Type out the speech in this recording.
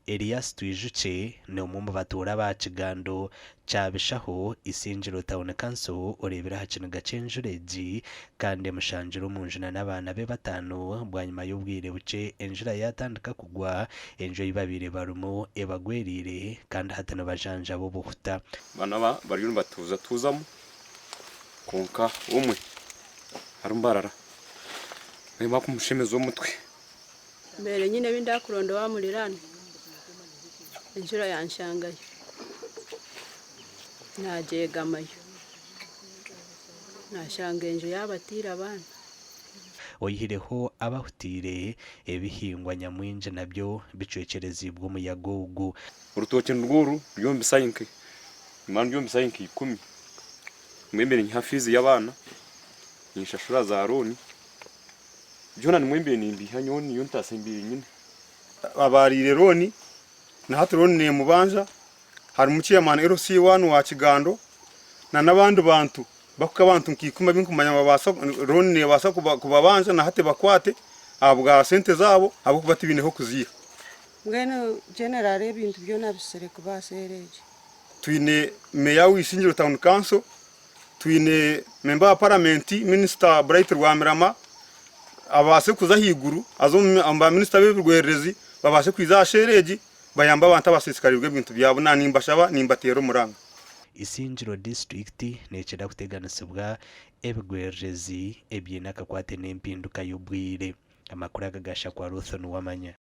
Elias Twijukye n'omwe omu batuura ba Kigando kya Bishaho, Isingiro Town Council oreebire aha kiniga ky'enjura egi kandi emushangire omu nju n'abaana be bataano bwanyima y'obwire bukye enjura yaatandika kugwa, enju ei babaire barimu ebagwereire kandi hati nibajanjaba obuhuta. Banu aba bariyo nibatuuzatuuzamu kwonka omwe ari mbarara bariyo barikumushemeza omutwe. Mbaire nyine ebi ndakuronda owa muriraanwa, enjura yanshangayo, nagyegamayo, nashanga enju yaabatiire abaana. Oyihireho abahutiire, ebihingwa nyamwingi nabyo bicwekyereziibwe omuyaga ogu. Orutookye nirwo oru ruri omu bisaya nka nimara ruri omu bisaya nka ikumi, mbwenu mbaire ninyiha fiizi y'abaana, ninshashura za looni. Byona nimwo mbaire nimbiiha nyowe niyo ntaasya mbaire nyine. Abaariire looni na hati looni neemubanja, harimu chairman LC one wa Kigando na n'abandi bantu bakuhika abantu nka ikumi abu nkumanya nibabaasa looni neebaasa kubabanja na hati ebakwate ahabwa sente zaabo ahabw'okuba tibaine h'okuziiha. Mbwenu General ebintu byona abisire kubaasa era egi. Twine Meeya w'Isingiro Town Council Twine memba wa paramenti minisita Bright Rwamirama abaase kuza ahaiguru aze omu ba minisita b'ebirwererezi babaase kwija aha sheera egi bayambe abantu abasiisikarirwe ebintu byabo. Na nimbashaba nimbateera omuranga. Isingiro disiturikiti neekira kuteganisibwa ebigwererezi ebiine akakwate n'empinduka y'obwire. Amakuru aga gashakwa Ruth Nuwamanya.